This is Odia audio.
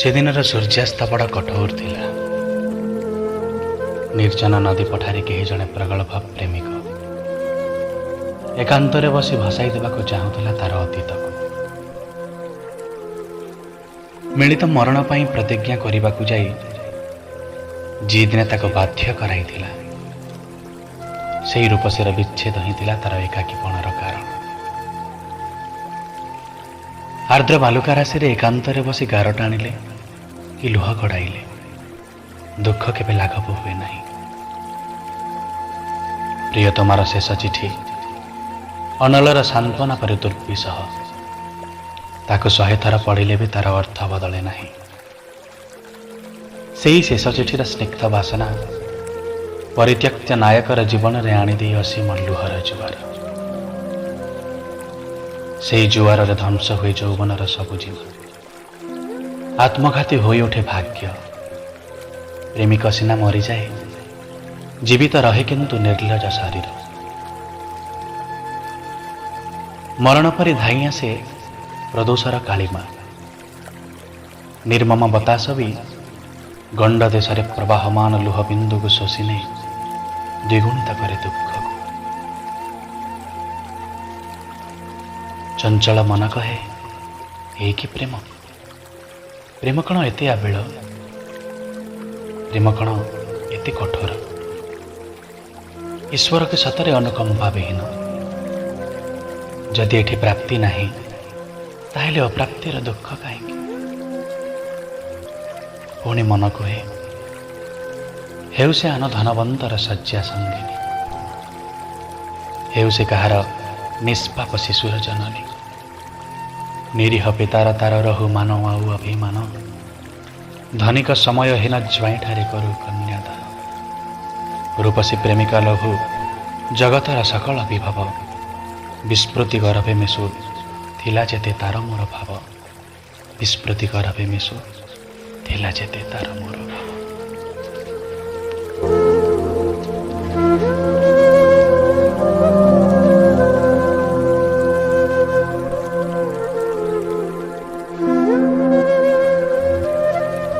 ସେଦିନର ସୂର୍ଯ୍ୟାସ୍ତ ବଡ଼ କଠୋର ଥିଲା। ନିର୍ଜନ ନଦୀ ପଠାରେ କେହି ଜଣେ ପ୍ରଗଳ୍ଭ ପ୍ରେମିକ ଏକାନ୍ତରେ ବସି ଭସାଇ ଦେବାକୁ ଚାହୁଁଥିଲା ତାର ଅତୀତକୁ। ମିଳିତ ମରଣ ପାଇଁ ପ୍ରତିଜ୍ଞା କରିବାକୁ ଯାଇ ଯିଏ ଦିନେ ତାକୁ ବାଧ୍ୟ କରାଇଥିଲା, ସେଇ ରୂପସୀର ବିଚ୍ଛେଦ ହିଁ ଥିଲା ତାର ଏକାକୀପଣର କାରଣ। ଆର୍ଦ୍ର ବାଲୁକା ରାଶିରେ ଏକାନ୍ତରେ ବସି ଗାର ଟାଣିଲେ କି ଲୁହ ଗଡ଼ାଇଲେ ଦୁଃଖ କେବେ ଲାଘବ ହୁଏ ନାହିଁ। ପ୍ରିୟତମାର ଶେଷ ଚିଠି ଅନଲର ସାନ୍ତ୍ୱନା ପରି ଦୁର୍ବିସହ। ତାକୁ 100 ଥର ପଢ଼ିଲେ ବି ତାର ଅର୍ଥ ବଦଳେ ନାହିଁ। ସେଇ ଶେଷ ଚିଠିର ସ୍ନିଗ୍ଧ ବାସନା ପରିତ୍ୟକ୍ତ ନାୟକର ଜୀବନରେ ଆଣିଦେଇ ଅସୀମ ଲୁହର ଜୁଆର। ସେଇ ଜୁଆରରେ ଧ୍ୱଂସ ହୁଏ ଯୌବନର ସବୁଜିମା, ଆତ୍ମଘାତୀ ହୋଇଉଠେ ଭାଗ୍ୟ। ପ୍ରେମିକ ସିନା ମରିଯାଏ, ଜୀବିତ ରହେ କିନ୍ତୁ ନିର୍ଲଜ ଶରୀର। ମରଣ ପରି ଧାଇଁ ଆସେ ପ୍ରଦୋଷର କାଳିମା। ନିର୍ମମ ବତାସ ବି ଗଣ୍ଡ ଦେଶରେ ପ୍ରବାହମାନ ଲୁହ ବିନ୍ଦୁକୁ ଶୋଷି ନେଇ ଦ୍ୱିଗୁଣିତ କରେ ଦୁଃଖକୁ। ଚଞ୍ଚଳ ମନ କହେ, ଏଇ କି ପ୍ରେମ? ପ୍ରେମ କ'ଣ ଏତେ ଆବିଳ? ପ୍ରେମ କ'ଣ ଏତେ କଠୋର? ଈଶ୍ୱର କି ସତରେ ଅନୁକମ୍ପା ବିହୀନ? ଯଦି ଏଠି ପ୍ରାପ୍ତି ନାହିଁ, ତାହେଲେ ଅପ୍ରାପ୍ତିର ଦୁଃଖ କାହିଁକି? ପୁଣି ମନ କୁହେ, ହେଉ ସେ ଆନ ଧନବନ୍ତର ଶଯ୍ୟା ସଙ୍ଗିନୀ, ହେଉ ସେ କାହାର ନିଷ୍ପାପ ଶିଶୁର ଜନନୀ, ନିରୀହ ପିତାର ତାର ରହୁ ମାନ ଆଉ ଅଭିମାନ, ଧନିକ ସମୟହୀନ ଜ୍ୱାଇଁଠାରେ କରୁ କନ୍ୟାଦାନ। ରୂପସୀ ପ୍ରେମିକା ଲଘୁ ଜଗତର ସକଳ ବିଭବ, ବିସ୍ମୃତି ଗରଭେ ମିଶୁ ଥିଲା ଯେତେ ତାର ମୋର ଭାବ, ବିସ୍ମୃତି ଗରଭେ ମିଶୁ ଥିଲା ଯେତେ ତାର ମୋର